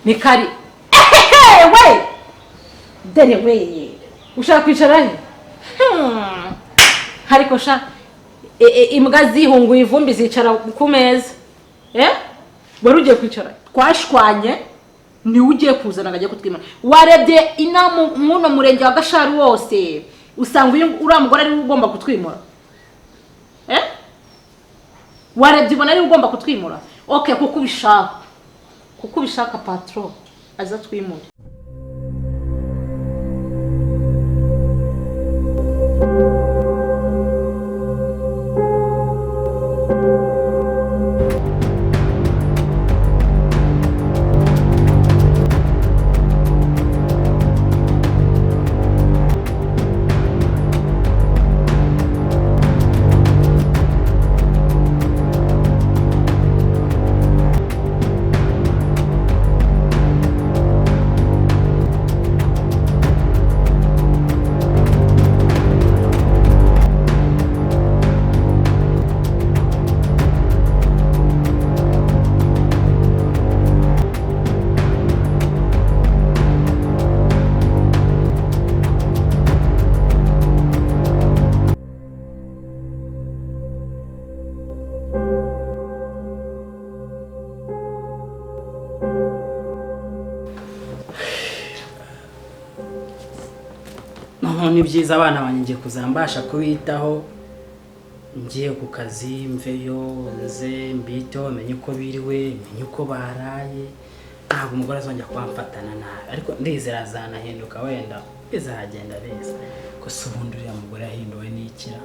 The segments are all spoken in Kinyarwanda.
Ni kari ehehe we dere we ushaka kwicara he? Ariko sha imbwa zihunguye ivumbi zicara ku meza. Wari ugiye kwicara twashwanye niwe ugiye kuzana ngo ajye kutwimana. Warebye inama mw'uno murenge wa Gashari wose usanga uyu uriya mugore ariwe ugomba kutwimura. Warebye ubona ariwe ugomba kutwimura. Okay, kuko ubishaka, kuko ubishaka patron aza twimure. Noneho ni byiza abana banjye ngiye kuzambasha kubitaho, ngiye ku kazi mveyo nze mbiteho, menye uko biriwe, menye uko baraye. Ntabwo umugore azongera kuba amfatana nabi, ariko ndizera azanahinduka, wenda bizagenda biza. Gusa ubundi uriya mugore yahinduwe n'ikira.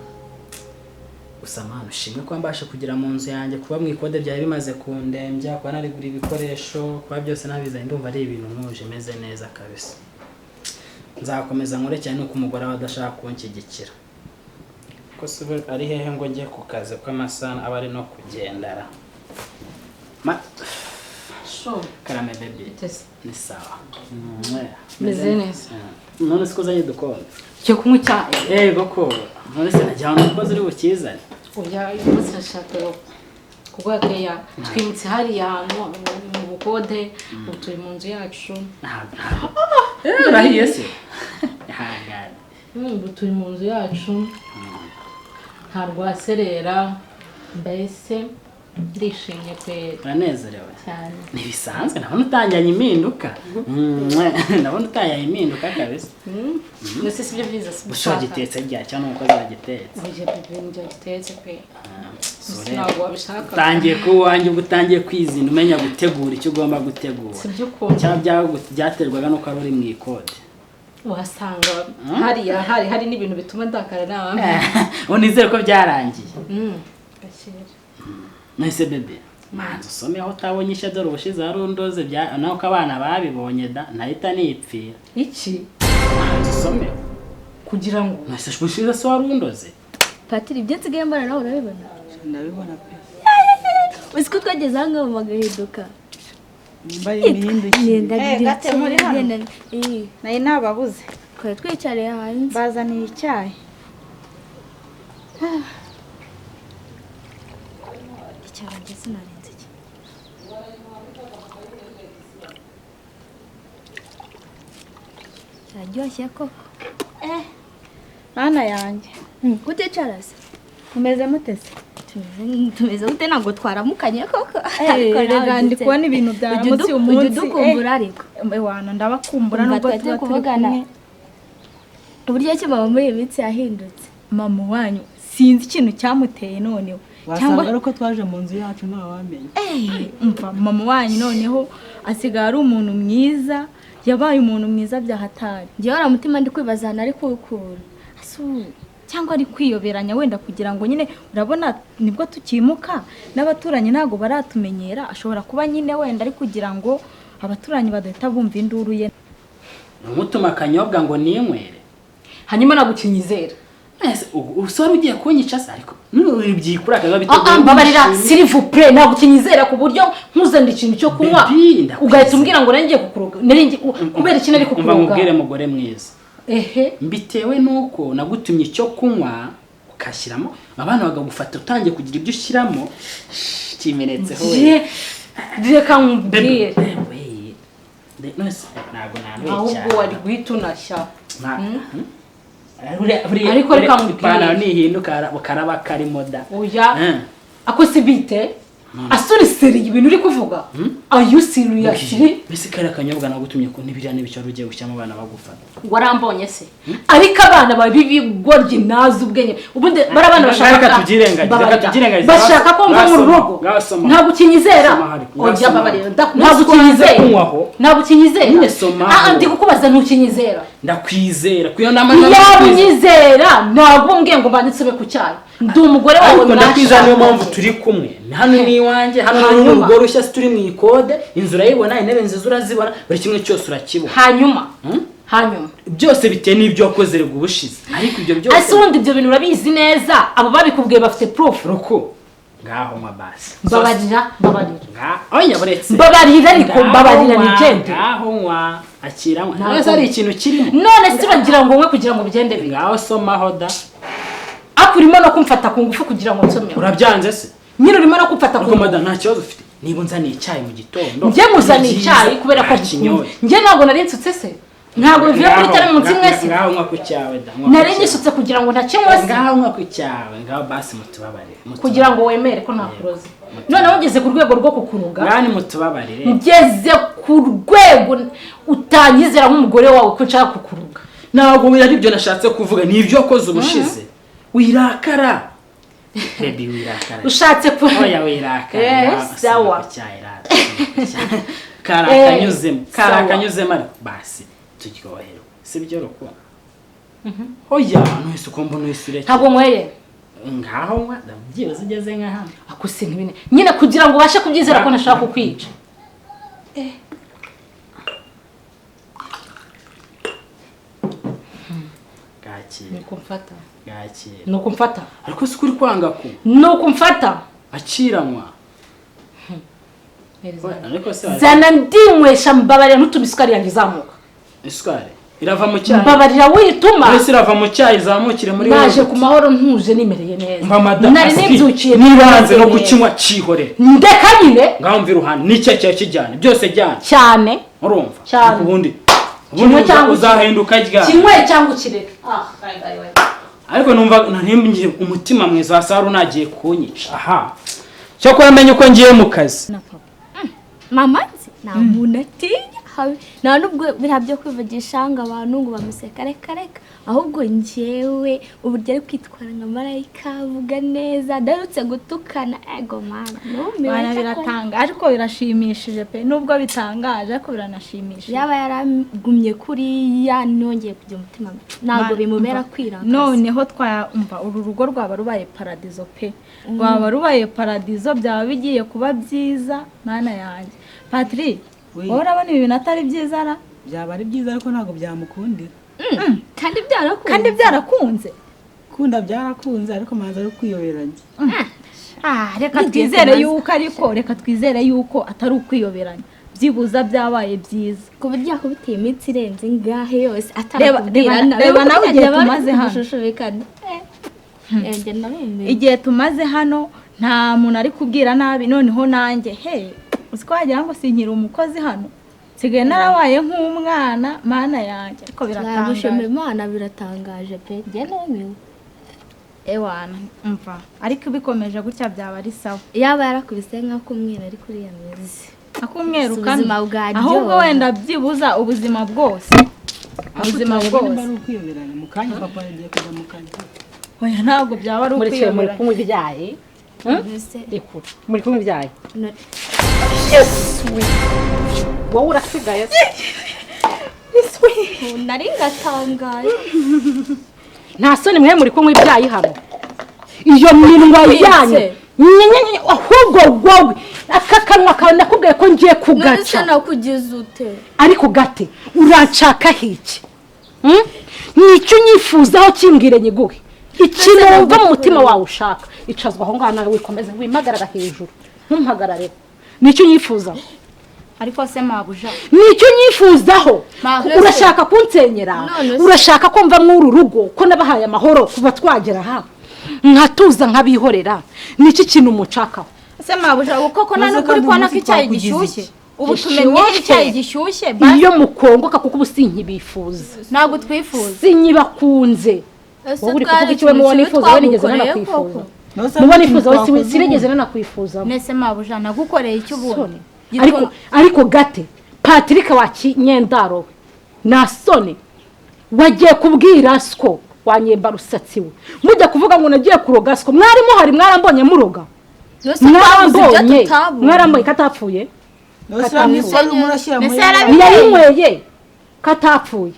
Gusa Mana ushimwe ko mbasha kugera mu nzu yanjye, kuba mu ikode byari bimaze kundembya, kuba narigura ibikoresho, kuba byose nabizanye, ndumva ari ibintu ntuje meze neza kabisa. Nzakomeza nkore cyane nuko umugore aba adashaka kunshyigikira. Ko se ubu ari hehe ngo njye ku kazi ko amasaha aba ari no kugendara. Ma Sho karame baby. Bitese. Ni sawa. Meze neza. None siko uzanye udukombe? Cyo kunywa icyayi. Yego ko. None se najya ahantu umukozi uri bukizane? Oya, uyu munsi ndashaka kuguha keya. Twimutse hariya hantu mu bukode, ubu turi mu nzu yacu. Ntabwo. Urahiye se? Ihangane. Ubu turi mu nzu yacu, nta rwaserera, mbese ndishimye kweri. Uranezerewe? Cyane. Ntibisanzwe, ndabona utangiranye impinduka. Ndabona utangiranye impinduka kabisa. Mbese si byo byiza si Gusa wagitetse ryari cyangwa umukozi wagitetse? Oya bebe, nibyo wagitetse pe. Sore. Ntabwo wabishaka. Utangiye kuba uwanjye, ubwo utangiye kwizinda umenya gutegura icyo ugomba gutegura. Si byo ukunda. Cyangwa byaterwaga nuko wari uri mu ikode. Uhasanga hariya hari n'ibintu bituma ndakara nawe. Ubu nizere ko byarangiye. Gakera. Nahise bebe, manza usome aho utabonye ishya, dore ubushize wari undoze nawe ko abana babibonye da nahita nipfira. Iki? Manza usome. Kugira ngo nahise ubushize se wari undoze. Patiri, ibyo nsigaye mbona nawe urabibona? Ndabibona pe. Uzi ko twageze aha ngaha bagahinduka. Nimba imihindukire. Gate muri hano. Nari nababuze. Twari twicariye hanze. Bazaniye icyayi. Icyayi ndetse narenze iki. Kiraryoshye koko. Mana yanjye. Kuticara se? Umeze mute se? Tumeze gute ntabwo twaramukanye koko. Rega ndi kubona ibintu byaramutse uyu munsi. Ujya udukumbura ariko. Wana ndabakumbura nubwo tuba turi kumwe. Uburyo ki mama muri iyi minsi yahindutse? Mama wanyu sinzi ikintu cyamuteye noneho. Wasanga ari uko twaje mu nzu yacu ntawamenya. Umva mama wanyu noneho asigaye ari umuntu mwiza, yabaye umuntu mwiza byahatari. Njyewe wari umutima ndi kwibaza ahantu ari kuwukura. Cyangwa ari kwiyoberanya wenda kugira ngo nyine urabona nibwo tukimuka n'abaturanyi ntago baratumenyera, ashobora kuba nyine wenda ari kugira ngo abaturanyi badahita bumva induru ye. Numutuma akanyobwa ngo ninywere. Hanyuma nagukinyizera. Ese usore ugiye kunyica se ariko byikura akaza biteguye. Mbabarira s'il vous plaît, nagukinyizera ku buryo nkuzanira ikintu cyo kunywa ugahita umbwira ngo nari ngiye kukuroga. Nari ngiye kubera iki nari kukuroga? Umva nkubwire mugore mwiza. Ehe, mbitewe nuko nagutumye icyo kunywa ukashyiramo abana bagagufata utangiye kugira ibyo ushyiramo kimenetseho we. Reka nkubwire. None se ntabwo nanduye Ahubwo cyane. wari guhita unashya. Buriya Ariko reka nkubwire. Ipantaro nihinduka karaba karimo da. Oya. Ako si bite? Asuriseriye ibintu uri kuvuga? Are you serious? Mbese kariya kanyobwa nagutumye ko ntibiriya n'ibicyo wari ugiye gushyiramo abana bagufata? Warambonye se? Ariko abana bab'ibigoryi nazi ubwenge, ubundi bari abana bashaka Reka tubyirengagize, reka Mbabarira. tubyirengagize. Bashaka ko mva mu Ngasoma, rugo. ngasoma. Ntabwo ukinyizera. Soma hari, Oya, ngasoma. mbabarira, ntabwo Ntabwo ukinyizera. kunywaho. Ntabwo ukinyizera. Nyine soma. Ah, ndi kukubaza, ntukinyizera? Ndakwizera kuyo nama. Yaba unyizera ntabwo umbwiye ngo mbanze nsome ku cyayi. Ndi umugore wawe. Ariko ndakwizera, niyo mpamvu Mwashakanye. turi kumwe hano. Ni iwanjye hano, ni Hanyuma. urugo rushya, si turi mu ikode. Inzu urayibona, intebe nziza urazibona, buri kimwe cyose urakibona. Hanyuma, hanyuma Byose bitewe n'ibyo wakoze rega ubushize, ariko ibyo byose Ese ubundi ibyo bintu urabizi neza? Abo babikubwiye bafite proof? Ruku, ngaho nywa basi. Mbabarira, mbabarira. Oya, buretse. Mbabarira ariko. Ngaho Mbabarira. nywa, Nigende. ngaho nywa, akira nywa. Ntabwo. None se hari ikintu kirimo? None se uragira ngo nywe kugira ngo bigende bite? Ngaho somaho da. Ariko urimo no kumfata ku ngufu kugira ngo nsomeho. Urabyanze se? Nyine urimo no kumfata ku Ariko ngufu. madamu, nta kibazo ufite niba unzaniye icyayi mu gitondo? Njye muzaniye Ni byiza, icyayi kubera ko ntakinyoye. njye ntabwo nari nsutse se? Ntabwo bivuye kuri teremunsi imwe se? Ngaho nywa ku cyawe da, nywa ku Nari cyawe. nyisutse kugira ngo ntakinywe se? Ngaho nywa ku cyawe, ngaho basi, mutubabarire, mutubabarire. Kugira ngo wemere ko ntakuroze, noneho ngeze ku rwego rwo kukuruga. Ngaho nimutubabarire. Ngeze ku rwego utanyizera nk'umugore wawe ko nshaka kukuruga. Ntabwo ari ibyo nashatse kuvuga, ni ibyo wakoze ubushize. Wirakara baby, wirakara. Ushatse ku Oya, wirakara. Eh, Ngaho, sawa. soma ku cyayi rata, soma ku cyayi. Kari Eh, akanyuzemo, kari sawa. akanyuzemo, ariko basi turyoherwe, si byo rukundo? Oya, ntuhise uko mbona uhise ureke. Ntabwo nyweye. Ngaho nywa, byibuze ugeze nka hano. Ako si nk'ibine nyine kugira ngo ubashe kubyizera ko ntashaka kukwica. Bwakira. Nuko mfata. Bwakira. Nuko mfata. Ariko si kuri kwanga ku Nuko mfata. Akiranywa. Ariko se Zana ndinywesha, mbabarira, ntutume isukari yanjye izamuka. Isukari irava mu cyayi. Mbabarira, wituma. Mbese irava mu cyayi izamukire muri Naje wowe. ku mahoro, ntuje, nimereye neza. Mva madamu, Nari asiki, nibyukiye nibanze no neza. kukinywa cyihorere. Ndeka nyine. Ngaho mva iruhande, n'icyayi cyawe kijyane, byose jyane. Cyane. Urumva? Cyane. Ariko ubundi Kimwe ubundi cyangwa uzahinduka ryari? Kimwe cyangwa ukireka. Ariko numva ntimbye umutima mwiza wa Saru nagiye kunyica aha, cyakora menye uko ngiye mu kazi. Na papa. Mama nzi nta muntu atinya nta nubwo biriya byo kwivugisha ngo abantu ngo bamuseka, reka reka. Ahubwo njyewe uburyo ari kwitwara nka marayika, avuga neza, adarutse gutukana, ego mana, numiwe. Bana Cyakora. Biratanga ariko birashimishije pe, nubwo bitangaje ariko biranashimishije. Yaba yaragumye kuriya nongeye kugira umutima mubi, ntabwo bimubera kwirakaza. Noneho twumva uru rugo rwaba rubaye paradizo pe, rwaba rubaye paradizo, byaba bigiye kuba byiza. Mana yanjye, Patrick! Oui. Wowe urabona ibi bintu atari byiza ra? Byaba ari byiza ariko ntabwo byamukundira. Kandi byarakunze. Kandi byarakunze. Kunda byarakunze, ariko manza ari kwiyoberanya. Ah, reka N'igihe twizere tumaze. yuko, ariko reka twizere yuko atari ukwiyoberanya, byibuza byabaye byiza. Ku buryo yakubitiye iminsi irenze ingahe yose Reba- atarakubwira reba- nabi. Reba nawe igihe tumaze hano. Gushushubikana. Njye narumiwe. Igihe tumaze hano nta muntu ari kubwira nabi. Noneho nanjye he, uzi ko wagira ngo sinkiri umukozi hano, nsigaye narabaye nk'umwana. Mana yanjye, ariko Turagushima biratangaje. Imana, biratangaje pe, njye numiwe. Ewana, umva, ariko bikomeje gutya byaba ari sawa. Yaba yarakubise nk'akumwera ari kuriya mezi. Akumweru Si kamwe. ubuzima bwaryoha. Ahubwo wenda byibuza ubuzima bwose, ubuzima Ariko bwose. nimba ari ukwiyoberanya, mu kanya papa yagiye kujya mu kazi. Oya, ntabwo byaba ari Muri muri ukwiyoberanya. kunywa ibyayi. Mbese Rekura, muri kunywa ibyayi. No- Wowe urasigaye. Nari ngatangaye. Nta soni mwe muri kunywa ibyayi hano, iyo minwa yanyu Nyenyenye, ahubwo wowe aka kanwa kawe nakubwiye ko ngiye None se kugaca. nakugize ute? Ariko gate, uranshakaho iki? Hmm? Ni icyo unyifuzaho, kimbwire nyiguhe. Ikintu wumva mu mutima wawe ushaka. Icazwa aho ngaho nawe, wikomeze wimpagarara hejuru, ntumpagarare. Ni icyo unyifuzaho? Ariko se mabuja. Ni icyo unyifuzaho? None se- Urashaka kunsenyera? None se- Urashaka kumva mw'uru rugo ko nabahaye amahoro kuva twagera aha, nkatuza nkabihorera? Ni iki kintu mucakaho? Se mabuja, ubu koko nta Maze n'ukuri kandi kubona uyu ko munsi icyayi twakugize gishyushye? iki? Ubu tumenye icyayi gishyushye basi. Iyo mukongoka kuko ubu sinkibifuza. Ntabwo twifuza. Sinkibakunze. Ese Wowe uri twari kuvuga iki? We muwo ikintu nifuza, we nigeze twagukoreye nanakwifuza. koko? Mubo nifuza we sinigeze nanakwifuza. Nese mabuja nagukoreye icyo ubundi? Ariko gate Patrick wa Kinyendaro we nta soni wagiye kubwira siko wanyemba rusatsi we mujya kuvuga ngo nagiye kuroga siko mwari muhari mwarambonye muroga. Nose twabuze ibyo Mwarambonye tutabonye. mwarambonye katapfuye. Yayinyweye katapfuye.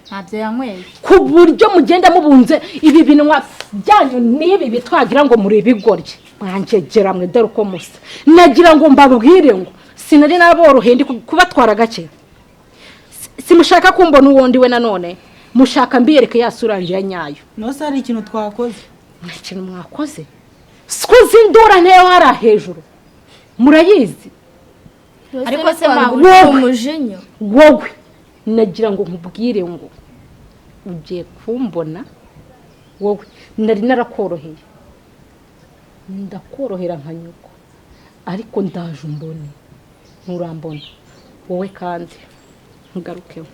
Ntabyo yanyweye. Ku buryo mugenda mubunze ibi binwa byanyu n'ibi bitwagira ngo muri ibigoryi mwanjegera mwe dore uko musa. Nagira ngo mbabwire ngo sinari naboroheye ndi kubatwara gake. Simushaka kumbona uwondi we nanone mushaka mbiyereke yasura ya nyayo. Nose hari ikintu twakoze. Nta kintu mwakoze. Sikuzi indura nteyo hara hejuru murayizi. Ariko se mabuja umujinya wowe nagira ngo nkubwire ngo ugiye kumbona wowe nari narakoroheye ndakorohera nka nyoko ariko ndaje umbone nturambona wowe kandi ntugarukeho.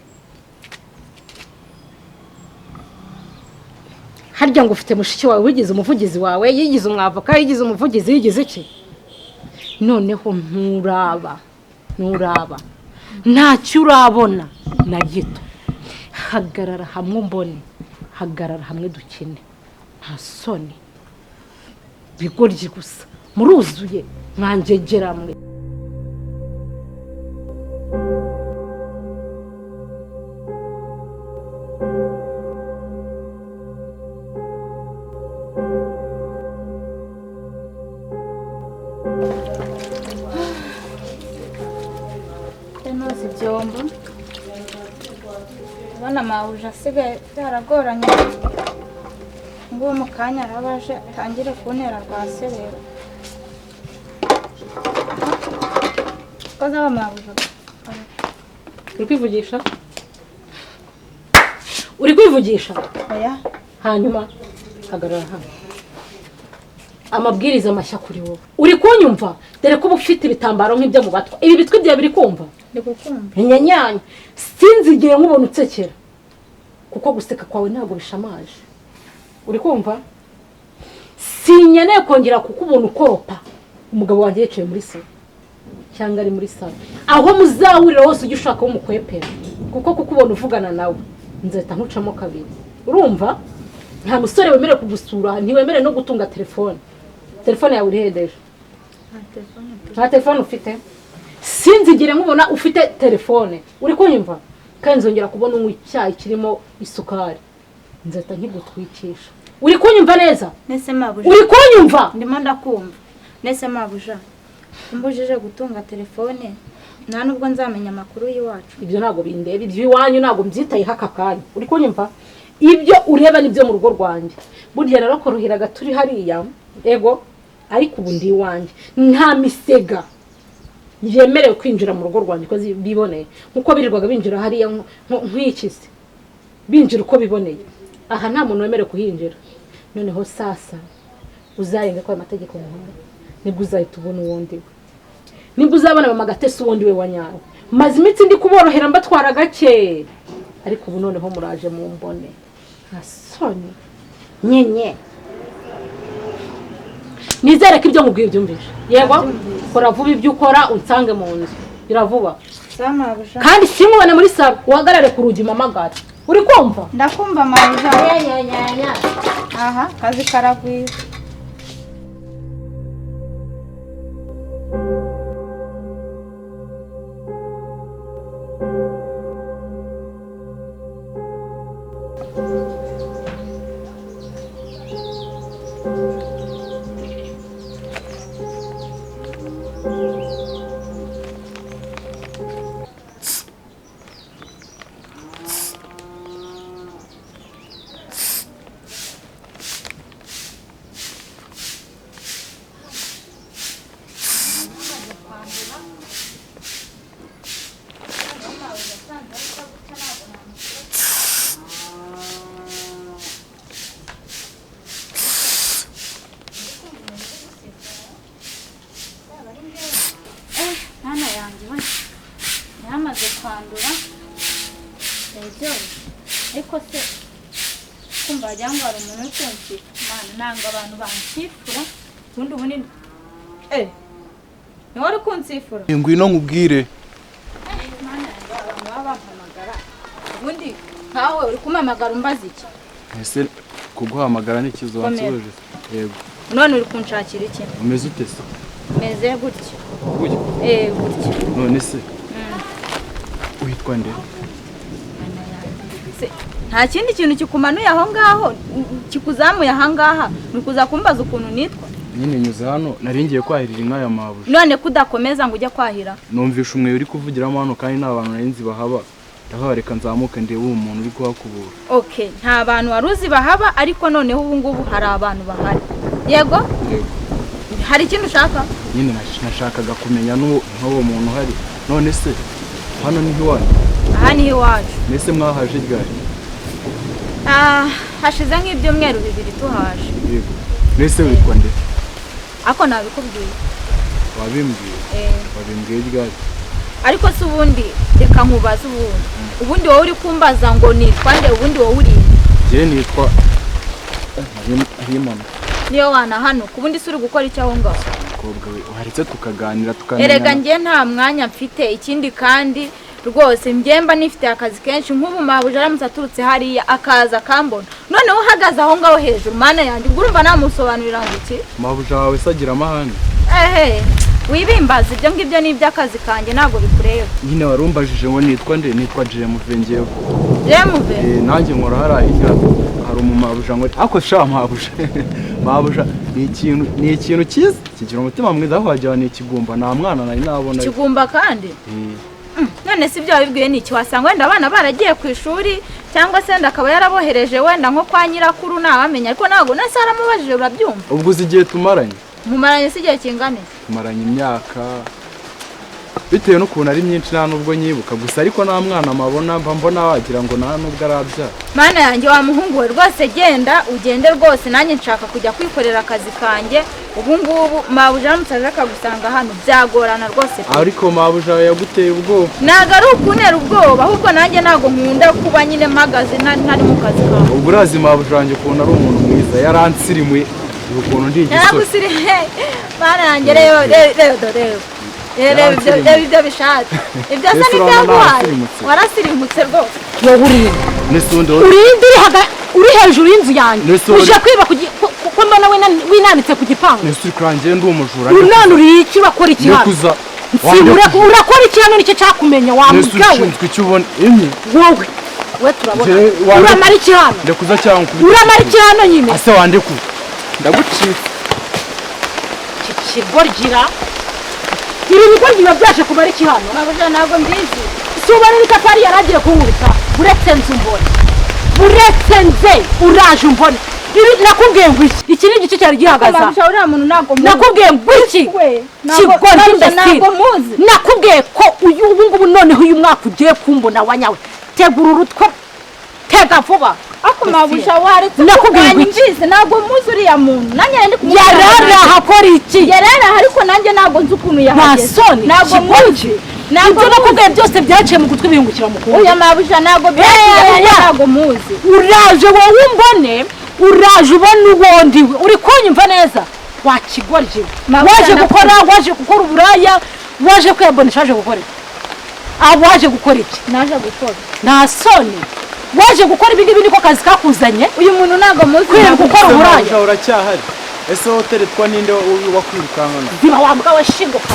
Harya ngo ufite mushiki wawe wigize umuvugizi wawe yigize umwavoka yigize umuvugizi yigize iki? Noneho nturaba ntacyo urabona na gito. Hagarara hamwe umbone, hagarara hamwe dukine, nta soni bigoryi gusa muruzuye mwanjegera mwe. Ibyombo ubona mabuja asigaye byaragoranye ngo mu kanya arabaje atangire kuntera rwa serera. Koza aba mabuja uri kwivugisha? Uri kwivugisha? Oya. Hanyuma hagarara hano. Amabwiriza mashya kuri wowe. Uri kunyumva? Dore ko ufite ibitambaro nk'ibyo mu batwa. Ibi bitwi byawe biri kumva? Ndikukumva. Inyanyanya. Sinzi igihe nkubona utsekera. Kuko guseka kwawe ntabwo bishamaje. Uri kumva? Sinyeneye kongera kukubona ukoropa. Umugabo wanjye yicaye muri salo cyangwa ari muri salo. Aho muzahurira hose ujye ushaka umukwepera. Kuko kukubona uvugana nawe nzahita nkucamo kabiri. Urumva? Nta musore wemerewe kugusura, ntiwemerewe no gutunga telefone. Telefone yawe urihedeje? Nta telefone ufite? Sinzigire nkubona ufite telefone. Uri kunyumva? Kandi nzongera kubona unywa icyayi kirimo isukari. Nzahita nkigutwikisha. Uri kunyumva neza? Nese mabuja. Uri kunyumva? Ndimo ndakumva. Nese mabuja. Umbujije gutunga telefone nta nubwo nzamenya amakuru y'iwacu. Ibyo ntabwo bindeba, ibyo iwanyu ntabwo mbyitayeho aka kanya. Uri kunyumva? Ibyo ureba nibyo mu rugo rwanjye. Burya narakoroheraga turi hariya, ego, ariko ubu ndi iwanjye. Nta misega yemerewe kwinjira mu rugo rwanjye uko biboneye. Nkuko birirwaga binjira hariya nk'ikisi. Binjira uko biboneye. Aha nta muntu wemerewe kuhinjira. Noneho sasa uzarenga kwa amategeko muhanda nibwo uzahita ubona uwundi we. Nibwo uzabona mama Gatesi uwundi we wa nyawe. Maze imitsi ndi kuborohera mbatwara gake. Ariko ubu noneho muraje mumbone. Nta soni. Nyenye. Nizere ko ibyo nkubwiye byumvishe. Yego, kora vuba ibyo ukora unsange mu nzu. Biravuba. Kandi sinkubone muri salo, uhagarare ku rugi mpamagare. Uri kumva? Ndakumva mabuja. Ya. Aha, kazi karagwira. Gufungura byari byoroshye, ariko se kumva wagira ngo hari umuntu uri kunsifura. Mana, nanga abantu bansifura. Ubundi ubunini, ni wowe uri kunsifura? Ngwino nkubwire. Mana yanjye, abantu baba bampamagara. Ubundi nkawe uri kumpamagara umbaza iki? Ese kuguhamagara ni ikizo? Komera. Wansubije? Yego. None uri kunshakira iki? Umeze ute se? Meze gutya. Gutya? Eh, gutya. None se witwa nde? Se, nta kindi kintu kikumanuye aho ngaho, kikuzamuye aha ngaha, ni ukuza kumbaza ukuntu nitwa? Nyine nyuze hano, nari ngiye kwahirira inka ya mabuja. None kudakomeza ngo ujye kwahira? Numvisha umweyo uri kuvugiramo hano, kandi nta bantu nari nzi bahaba. Ndavuga reka nzamuke ndebe uwo muntu uri kuhakubura. Okay, nta bantu wari uzi bahaba, ariko noneho ubu ngubu hari abantu bahari. Yego. Yego. Hari ikindi ushaka? Nyine nashakaga kumenya n'uwo muntu uhari. None se hano ni iwanyu? Aha ni iwacu. Mbese mwahaje ryari? Ah, hashize nk'ibyumweru 2 tuhaje. Yego. Mbese witwa nde? Ako nabikubwiye. Wabimbwiye? Eh. Wabimbwiye ryari? Ariko se ubundi reka nkubaze, ubundi wowe uri kumbaza ngo nitwa nde, ubundi wowe uri nde? Njye nitwa Himana. Niyo wanahanuka, ubundi se uri gukora icyo aho ngaho? Mukobwa we, waretse tukaganira tukamenyana. Erega njye nta mwanya mfite. Ikindi kandi rwose njye mba nifite akazi kenshi. Nk'ubu mabuja aramutse aturutse hariya akaza akambona noneho uhagaze aho ngaho hejuru, mana yanjye, ubwo urumva namusobanurira ngo iki? Mabuja wawe se agira amahane? Ehe, wibimbaza ibyo ngibyo, ni iby'akazi kanjye, ntabwo bikureba. Nyine warumbajije ngo nitwa nde, nitwa Jemuve njyewe. Jemuve? Eh, nanjye nkora hariya hirya, hari umumabuja ngo ako sha mabuja. Mabuja ni ikintu cyiza, kigira umutima mwiza, aho wagira ni ikigumba, nta mwana nari nabona. Ikigumba kandi? Eh. None si ibyo wabibwiye ni iki? Wasanga wenda abana baragiye ku ishuri, cyangwa se wenda akaba yarabohereje wenda nko kwa nyirakuru, ntawamenya. Ariko ntabwo nase aramubajije, urabyumva? Ubwo uzi igihe tumaranye? Mumaranye si igihe kingana iki? Tumaranye imyaka, bitewe n'ukuntu ari myinshi nta nubwo nyibuka gusa, ariko nta mwana mabona, mba mbona wagira ngo nta nubwo arabyara. Mana yanjye, wa muhungu we, rwose genda ugende rwose, nanjye nshaka kujya kwikorera akazi kanjye. Ubu ngubu mabuja aramutse aje akagusanga hano byagorana rwose pe. Ariko mabuja yaguteye ubwoba? Ntabwo ari ukuntera ubwoba, ahubwo nanjye ntabwo nkunda kuba nyine mpagaze ntari mu kazi kawe. Ubwo urazi mabuja wanjye ukuntu ari umuntu mwiza, yaransirimuye ukuntu ndi igisore. Yaragusiriye? Mana yanjye, reba reba reba reba reba reba ibyo bishatse, ibyo se Ese urabona n'ibyaguhaye. narasirimutse? Warasirimutse rwose. Wowe urinde? Nese ubundi wowe Urinde uri hejuru y'inzu yanjye? Nese wowe Uje kwiba ko mbona winanitse ku gipangu? Nese uri kurangiye ndi umujura? None uri iki, urakora iki hano? Ndekuza. Nsimbure, urakora iki hano? Nicyo cyakumenya wa Nese mugabo. ushinzwe icyo ubona imwe? Wowe we turabona. Njye Uramara iki hano? Ndekuza cyangwa nkubite? Uramara iki hano nyine? Ase wandekuza, ndagucitse. Iki kigoryi, ibi bigoryi biba byaje kumara iki hano? Mabuja, ntabwo mbizi. Si ubona n'itafari yari agiye kunkubita? Uretse nzu mbone, uretse nze, uraje umbone. Ibi nakubwiye ngo iki, iki ni igice cyari gihagaze aha. Mabuja, uriya muntu ntabwo muzi. Nakubwiye ngo iki? We, ntabwo Kigoryi, Mabuja, imbesire. ntabwo muzi. Nakubwiye ko uyu ubu ngubu noneho uyu mwaka ugiye kumbona wanyawe. Tegura urutwe, tega vuba. Ariko mabuja, waretse Nakubwiye ngo iki? wanyumvise, ntabwo muzi uriya muntu, nanjye ndi kumubwira. Yarari ahakora iki? Yarari aha, ariko nanjye ntabwo nzi ukuntu Nta yahageze. soni? Ntabwo Kigoryi. muzi, ntabwo Ibyo muzi. nakubwiye byose byaciye mu gutwi bihingukira mu kundi. Oya mabuja, ntabwo byaciye, ntabwo muzi. Uraje wowe umbone, uraje ubone uwo ndiwe. Uri kunyumva neza wa kigoryi? Mabuja, Waje gukora, waje gukora uburaya, waje kwiyabonesha, waje gukora iki? Ah, waje gukora iki? Naje gukora. Nta soni? Waje gukora ibi ngibi, niko kazi kakuzanye? Uyu muntu ntabwo muzi. Kwirirwa ukora uburaya. Mabuja uracyahari? Ese wowe uteretwa ninde wakwirukankana? Ziba wa mbwa we, shinguka.